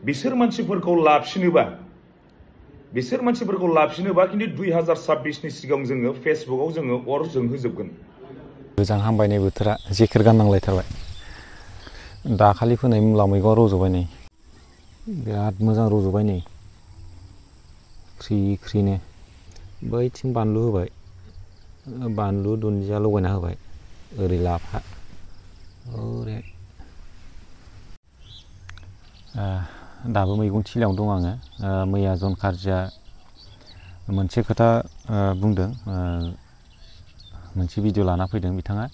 बिसोर मानसिफोरखौ लाबोफिनोबा खिन्थु 2026 नि सिगां जोङो फेसबुकआव जोङो अर जोंहोजोबगोन। गोजां हामबायनाय बोथोरा जेकेट गाननांलायथारबाय। दाखालि फोनाय मुला मैगं रज'बाय नै बिराद मोजां रज'बाय नै ख्रि ख्रिनो। बैथिं बानलु होबाय, बानलु दुन्दिया लगायना होबाय, ओरै लाफा ओरै दाबो मैगं थिलियावनो दं आङो। मैया जन कार्जिया मोनसे खोथा बुंदों, मोनसे भिडिअ लाना फैदों बिथाङा।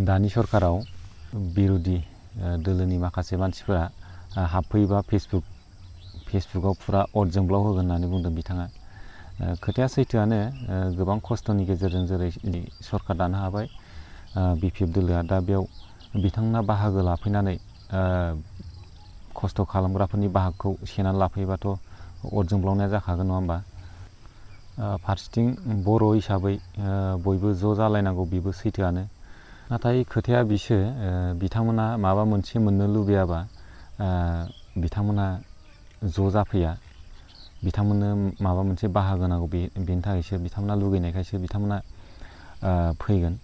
दानि सरकाराव बिरोधि दोलोनि माखासे मानसिफोरा हाबफैबा फेसबुकआव फुरा अर जोंब्लाव होगोन होननानै बुंदों बिथाङा। खोथाया सैथोआनो, गोबां खस्थ'नि गेजेरजों जेरै सरकार दानो हाबाय BPF दोलोआ, दा बेयाव बिथांमोना बाहागो लाफैनानै खस्थ' खालामग्राफोरनि बाहागखौ सेनानै लाफैबाथ' अर जोंब्लावनाया जाखागोन नङा होमबा। फारसेथिं बर' हिसाबै बयबो ज' जालायनांगौ, बेबो सैथोआनो। नाथाय खोथाया बिसो, बिथांमोना माबा मोनसे मोननो लुबैयाबा बिथांमोना ज' जाफैया। बिथांमोननो माबा मोनसे बाहागो नांगौ, बेनि थाखायसो बिथांमोना लुगैनायखायसो बिथांमोना फैगोन।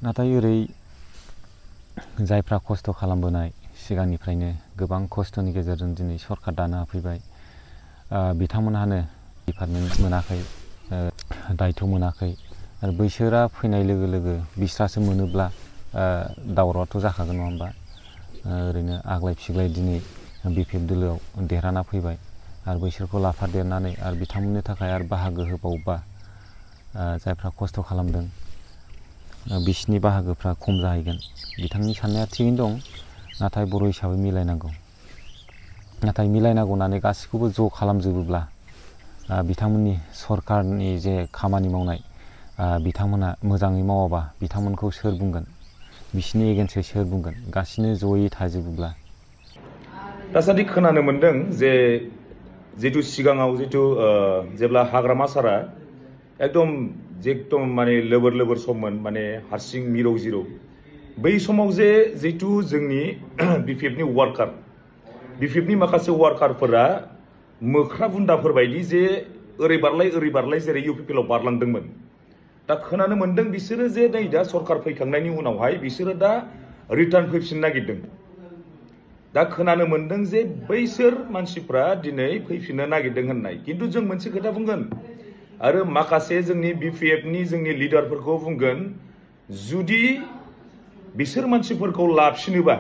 नाथाय ओरै जायफ्रा खस्थ' खालामबोनाय, सिगांनिफ्रायनो गोबां खस्थ'नि गेजेरजों दिनै सरकार दानो हाफैबाय, बिथांमोनहानो डिपार्टमेन्ट मोनाखै, दायथ' मोनाखै। आरो बैसोरा फैनाय लोगो लोगो बिस्रासो मोनोब्ला दावरावआथ' जाखागोन नङा होमबा। ओरैनो आग्लाय फिग्लाय दिनै BPF दोलोआव देरहाना फैबाय, आरो बैसोरखौ लाफादेरनानै आरो बिथांमोननि थाखाय आरो बाहागो होबावोबा जायफ्रा खस्थ' खालामदों बिसिनि बाहागोफ्रा खम जाहैगोन। बिथांनि साननाया थिगैनो दं, नाथाय बर' हिसाबै मिलायनांगौ। नाथाय मिलायनांगौ होननानै गासैखौबो ज' खालामजोबोब्ला बिथांमोननि सरकारनि जे खामानि मावनाय, बिथांमोना मोजाङै मावाबा बिथांमोनखौ सोर बुंगोन, बिसिनि एगेन्स्टै सोर बुंगोन, गासिनो जयै थाजोबोब्ला। दासान्दि खोनानो मोन्दों जे जितु सिगाङाव जेब्ला हाग्रामा सारा एकदम माने लोबोर सममोन, माने हारसिं मिरौ जिरौ, बै समाव जे जितु जोंनि BPFनि माखासे वार्कारफोरा मोख्रा बुन्दाफोर बायदि जे ओरै बारलाय जेरै UPPL बारलांदोंमोन। दा खोनानो मोन्दों बिसोरो जे नै दा सरकार फैखांनायनि उनावहाय बिसोरो दा रिटार्न फैफिननो नागिरदों। दा खोनानो मोन्दों जे बैसोर मानसिफ्रा दिनै फैफिननो नागिरदों होननाय। खिन्थु जों मोनसे खोथा बुंगोन, आरो माखासे जोंनि BPFनि जोंनि लिडारफोरखौ बुंगोन, जुदि बिसोर मानसिफोरखौ लाबोफिनोबा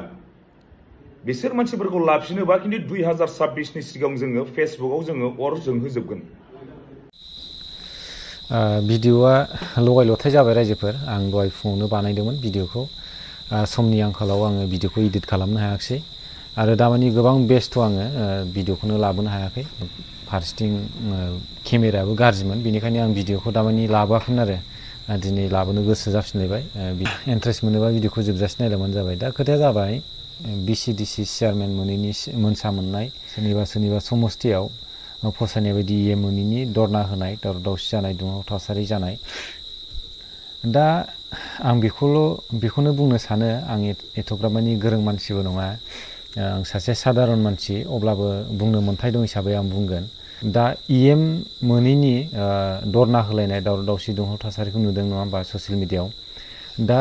खिन्थु 2026 नि सिगां जोङो फेसबुकआव जोङो अर जोंहोजोबगोन। भिडिअआ लगाय लथाय जाबाय रायजोफोर। आं दहाय फुङावनो बानायदोंमोन भिडिअखौ। समनि आंखालाव आङो भिडिअखौ एडिट खालामनो हायाखिसै, आरो दामानि गोबां बेस्थ' आङो भिडिअखौनो लाबोनो हायाखै। फारसेथिं केमेरायाबो गाज्रिमोन, बेनिखायनो आं भिडिअखौ दामानि लाबोआखैमोन आरो दिनै लाबोनो गोसो जाफिनलायबाय। इन्ट्रेस्ट मोनोबा भिडिअखौ जोबजासे नायलांबानो जाबाय। दा खोथाया जाबाय, BCDC चेयारमेन मोनैनि मोनसा मोननाय, सोरनिबा समस्थियाव फसायनाय बायदि मोनैनि धरना होनाय, दावराव दावसि जानाय, दुंहाव थासारि जानाय। दा आं बेखौनो बुंनो सानो, आं एथ'ग्राबमानि गोरों मानसिबो नङा, आं सासे सादारन मानसि, अब्लाबो बुंनो मोन्थाय दं हिसाबै आं बुंगोन। दा मोनैनि धरना होलायनाय, दावराव दावसि, दुंहाव थासारिखौ नुदों नङा होमबा ससियेल मिडियाआव। दा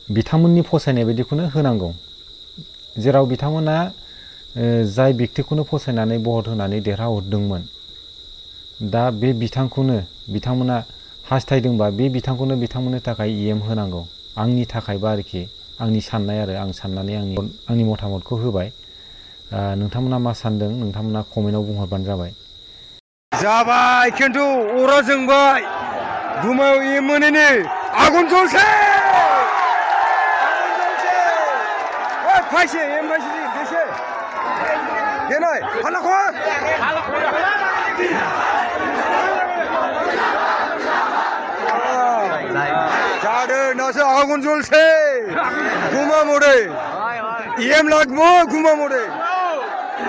बिथांमोननि फसायनाय बायदिखौनो होनांगौ, जेराव बिथांमोना जाय बेक्तिखौनो फसायनानै भट होनानै देरहाहरदोंमोन। दा बे बिथांमोना हास्थायदोंबा बे बिथांखौनो बिथांमोननि थाखाय होनांगौ। आंनि थाखायबा आरोखि, आंनि साननाय, आरो आं साननानै आंनि मतामतखौ होबाय। नोंथांमोना मा सानदों, नोंथांमोना कमेन्टआव बुंहरबानो जाबाय। जाबाय खिन्थु अरा जोंबाय, गुमायाव मोनैनि आगुन जलसे फायसे देसे देनाय हालाखर जादों दासो आगुन जलसे गुमा मदै लागबो गुमा मदै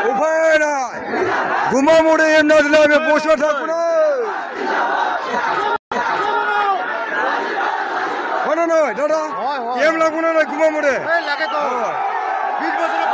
उफाय নাই गुमा मदै ना दिले আমি বসে থাকবো না হয় না নয় দাদা লাগবো না গুমা মরে লাগে তো 20 বছরের